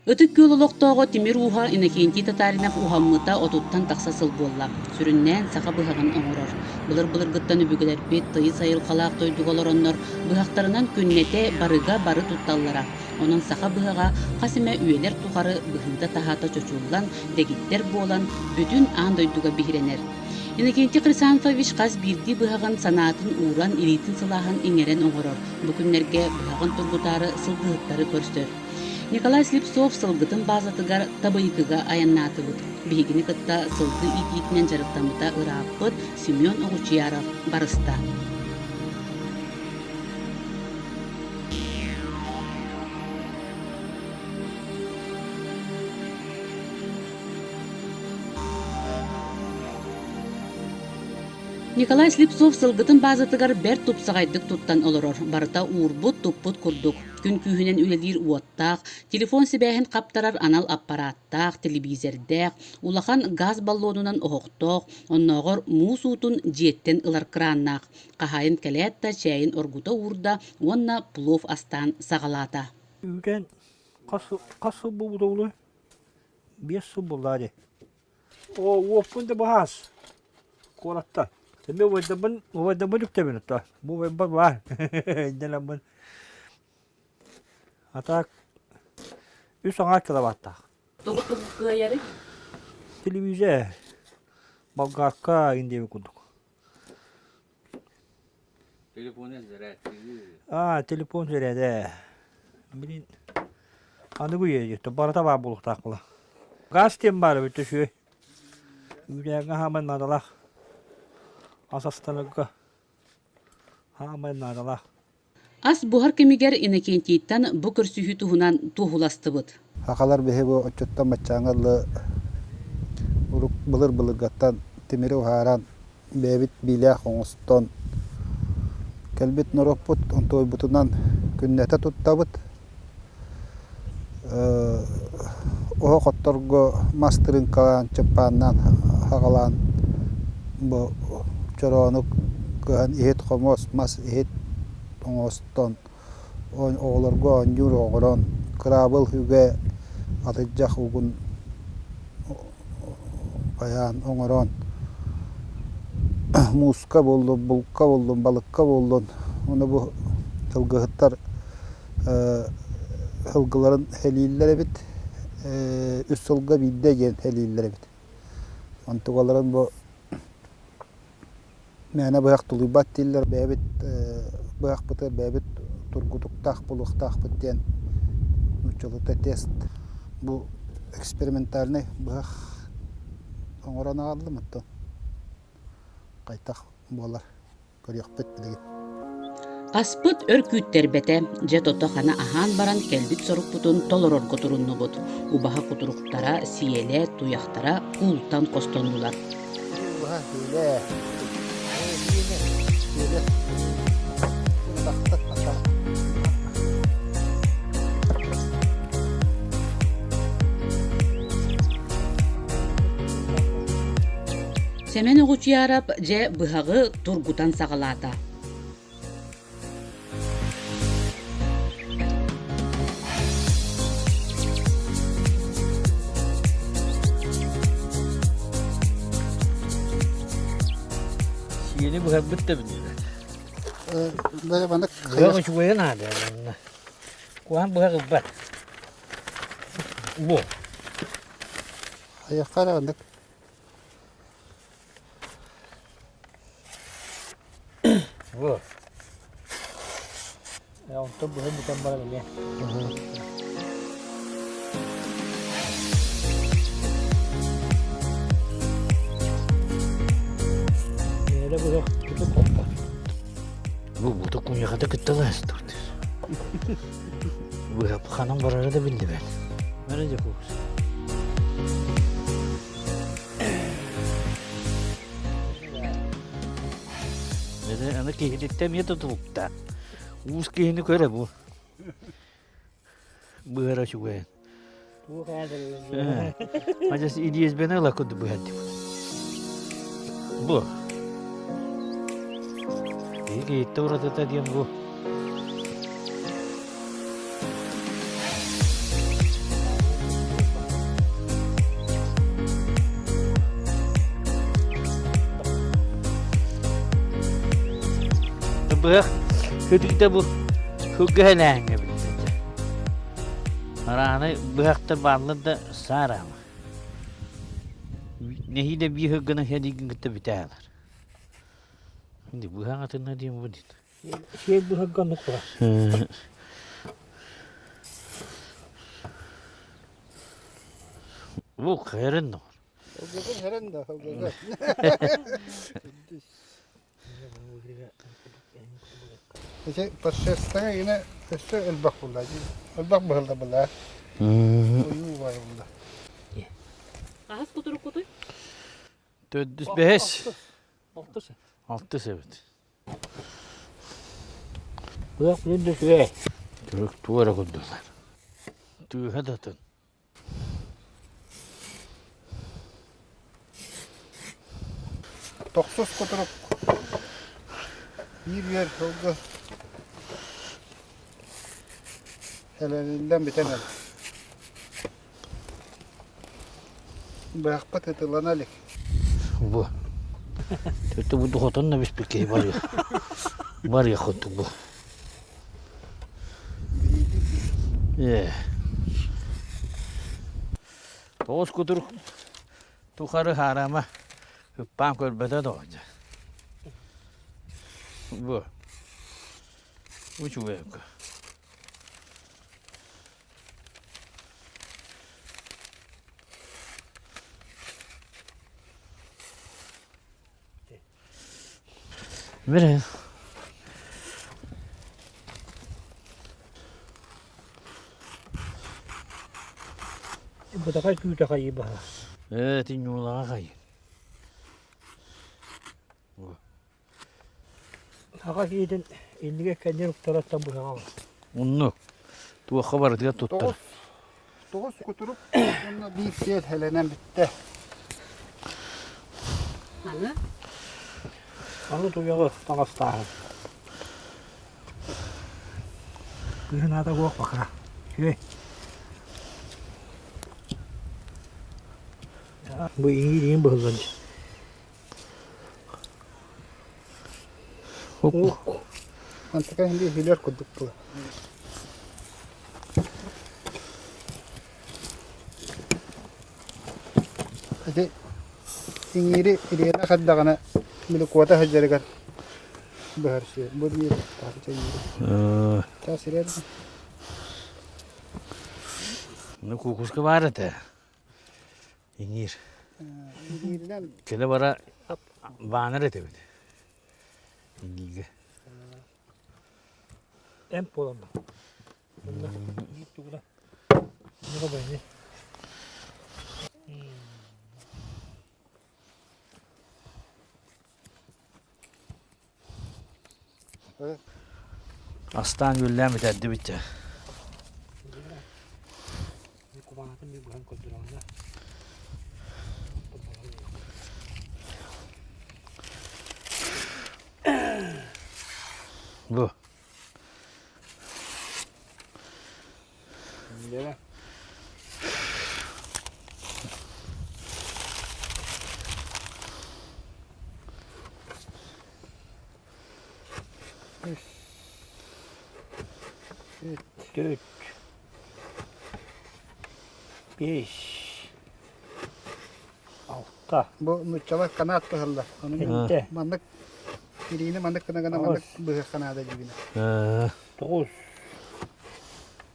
Ытык Күөл олохтооҕо тимир ууһа Иннокентий Татаринов уһаммыта отуттан тахса сыл буолла. Сүрүннээн саха быһаҕын оҥорор. Былыр-былыргыттан өбүгэлэрбит тыйыс айылҕалаах дойдуга олороннор быһахтарынан күннэтэ барыга бары тутталлара. Онон саха быһаҕа хас эмэ үйэлэр тухары быһыыта-таһаата чочуллан, дэгиттэр буолан, бүтүн аан дойдуга биһирэнэр. Иннокентий Хрисанфович хас биирдии быһаҕын санаатын ууран, илиитин сылааһын иҥэрэн оҥорор. Бу күннэргэ быһаҕын тургутаары сылгыһыттары көрсөр. Николай Слепцов сылгытын баазатыгар Табыйыкыга айаннаатыбыт. Биһигини кытта сылгы иитиитинэн дьарыктаммыта ырааппыт Семен Оҕучуяров барыста. Николай Слепцов сылгытын баазатыгар бэрт тупсаҕайдык туттан олорор. Барыта уурбут-туппут курдук. Күн күүһүнэн үлэлиир уоттаах, телефон сибээһин хаптарар анал аппарааттаах, телевизордээх, улахан газ баллонунан оһохтоох, оннооҕор муус уутун дьиэттэн ылар краннаах. Хаһаайын кэлээт да чээйин оргута уурда уонна плов астаан саҕалаата. Үүтэн хас хас сыл буолбута буолуой? Биэс сыл буоллаа дии. Оо, уоппун да баһаас. Куораттан. Эмиэ убайдарбын, убайдарбын үктэбин отто. Бу убайбар баар. Иннэлэммин. А так үс аҥаар киловаттаах. Тугу тугу кыайарый? Телевизор, болгарка индиэби курдук. Телефону зарядтыы. Аа, телефон зарядэ. Блин, аныгы үйэ барыта баар буолуохтаах була. Газ диэн баар эбит үчүгэй. Үүнээҥҥэ хаамай наадалаах. Ас астанарга хаамай наадалаах. Ас буһар кэмигэр Иннокентийтан бу көрсүһүү туһунан туоһуластыбыт. Сахалар биһи бу оччоттон баччааҥҥа дылы былыр-былыргаттан тимири уһааран, бэйэбит биилээх оҥостон кэлбит норуоппут онтуойбутунан күннэтэ туттабыт. Оһох отторго мас тырыыҥкалаан, чыппааннаан хаҕалаан бу чороону кыһан иһит-хомуос, мас иһит оҥостон оҕолорго оонньуур оҥорон, кыраабыл үгэ атырдьах угун хайаан оҥорон мууска буоллун, булка буоллун, балыкка буоллун ону бу сылгыһыттар сылгыларын сэлииллэр эбит, үс сылга биирдэ диэн сэлииллэр эбит. Онтугаларын бу мээнэ быһах тулуйбат дииллэр, бэйэбит быһахпытыгар бэйэбит тургутуктаах буолуохтаахпыт диэн нууччалыыта тест бу экспериментальнай быһах оҥорон аҕаллым оттон хайтах буолар Көрүөхпүт билигин. Аспыт өр күүттэрбэтэ, дьэ тото-хана аһаан баран кэлбит сорукпутун толорорго туруннубут. Убаһа кутуруктара, сиэлэ, туйахтара куултан хостоннулар. Убаһа сиэлэ, сиэлэ, Сэмэн Оҕучуйаарап дьэ быһаҕы тургутан саҕалаата. Сиэни быһарбыт да биллибэт. Бары маннык Быһах үчүгэйэ наада манна. Куһаҕан быһах ылбат. Бу. Айахха эрэ маннык Вот. Онтон быһан бүтэн баран эмиэ. Миэрэ быһах кутук хоппот. Бу бутук куйахата кытталаас турд. Быһап ханан барара да биллибэт. Мара дьокуус. Аны киһититтэн эмиэ тутулукта. Уус киһини көрө бу. Быһара үчүгэй. Адьас илиэсбэни ыла курдук быһар дибит. Бу. Киһи уратыта диэн бу. Быһах күтүктэ бу күггүһэлээҥҥэ билбэтэ. Арааны быһахтар бааллар да саараама. Нэһиилэ биир гына хэлиигин кытта бүтээлэр. Быһах атына диэн бу дин. Сиэл быһарга оннук баар. Бу хэрэн доҕор. Ылгыгын хэрэн да, ылгыгын. Ити подшерстаҥа гина өссө элбэх буолла. Элбэх быһылла была. Ойуу баар буолла. Хаһыс кутуруккутуй? Төрдүс бэһис. Алтыс. Алтыс эбит. Быһах билин да үчүгэй. Түрүк туора курдулар. Тыыһа да атын. Тохсус кутурук биир үөр сылгы элэниллэн бүтэн эрэр. Быһахпыт ытылана илик. Бу. Төртө бу духотон да биспит киһи барыах. Барыах курдук бу. Ээ. Тоҕус кутурук тухары хаарама ыппаан көрбөтө доҕор. Бу. Учугэй Бери. Бытаҕай күүтэ хайыы баһа. Ээ, ити ньуулаҕа хайыы. Аҕа киһитин иннигэр кэннин уктараттан быһаҕа бар. Оннук. Туохха барытыгар туттар. Тоҕус, тоҕус кутурук уонна биир сиэл хэлэнэн бүттэ. Аны? Аны туйаҕы таҥастааһын. Кыыһын аата суох бака. Үчүгэй. Бу иҥиир-иҥин быһыллан Мантыка иһин билэр курдук була. Ити иҥиири ириэнэ хардаҕына миликуота сылдьарыгар быһар сиэр. Бу биир таһыча иҥиири. Чаас сирэр. Ну, кукушка баар этэ. Иҥиир. Иҥииринэн Кэлэ бара баанар этэбит. Иҥииргэ. Эмп буолан ба. Онно иҥиир тугуна. Ньыга байны. Астаан үөллээн бүтэрдибит дьэ. Бу. Төрт, биэс, алта. Бу нууччалар канат быһаллар. Ону маннык тириини маннык гына гына маннык быһыахха наада диибинэ. Тоҕус,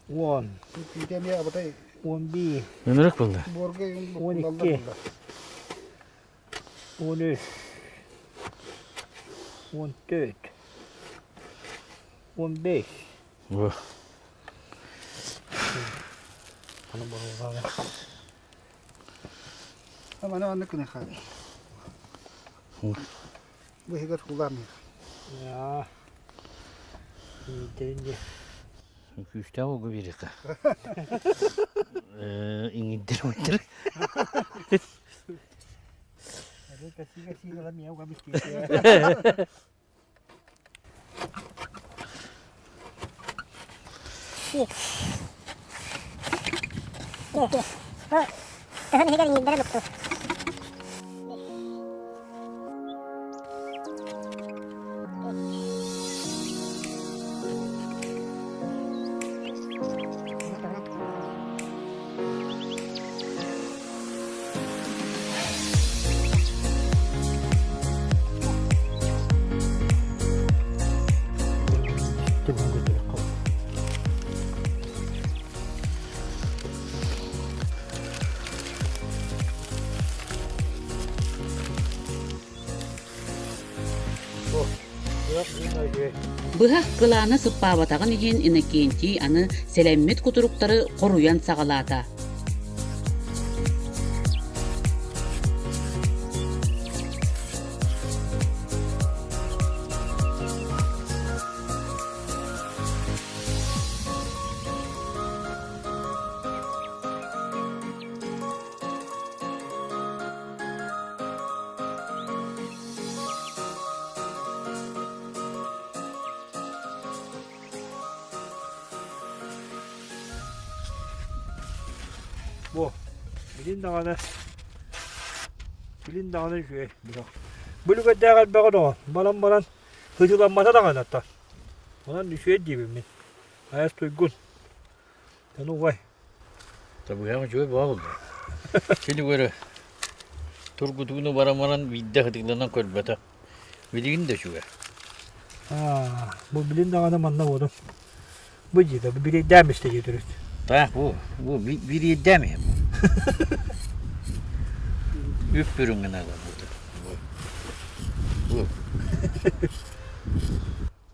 уон. Күүтэ эмиэ абытай. 11. Ынырык буолла. Буорга 12. 13. 14. 15. Бу. Аны боруобаҕа. Аны маннык гына хаалар. Бу иһигэр хулаамыах. Аа. Иҥиирдэрин диэ. Күүстээх уолга биэриэххэ. Иҥиирдэр Тыһын иһигэр иҥиирдэрэ букту. Быһах кылаана сыппаабатаҕын иһин Иннокентий аны сэлэммит кутуруктары хоруйан саҕалаата. Бу билин даҕаны билин даҕаны үчүгэй быһах. Бу үлүгэрдээх элбэҕи доҕор баран баран һытыламмата даҕаны оттон. Онон үчүгэй диибин мин. Айас туйгун. Ону убай. Табыһах үчүгэй баа буолла. Кини көрө тургутууну баран баран биирдэ ытыгланан көрбөтө. Билигин да үчүгэй. Аа, бу билин даҕаны манна буолун. Бу дьиэтэ, бу бириэйдээн истэ дии төрүт. Таах бу, бу бириэйдээн иһэ бу. Үп бүрүҥ гына буолбута. Бу.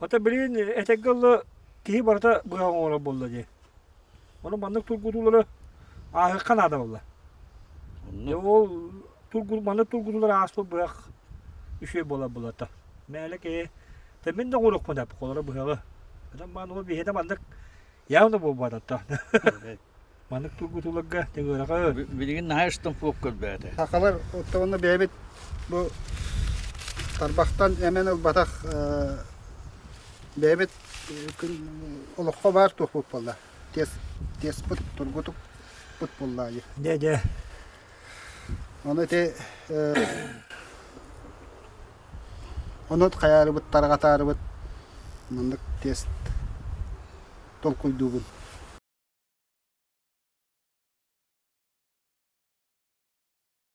Ата билигин этэргэ дылы киһи барыта быһах оҥорор буолла дии. Ону маннык тургутуулары ааһыахха наада буолла. Ол тургу маннык тургутуулары ааспыт быһах үчүгэй буолар буолата. Мээлэ киһи мин да оҥоруохпун эп холоро быһаҕы. Адам маан ол биһиэхэ маннык явно буолбатата. Маннык тургутууларга тыҥыраҕа Билигин наһаа штампуок көрбөөтө. Сахалар оттоҕуна бэйэбит бу тарбахтан эмэн ылбатах бэйэбит күн олоххо баар туохпут буолла. Тес теспыт тургутукпут буолла дии. Дьэ дьэ. Ону ити ону хайаарыбыт тарҕатаарыбыт маннык тест толкуйдуубун.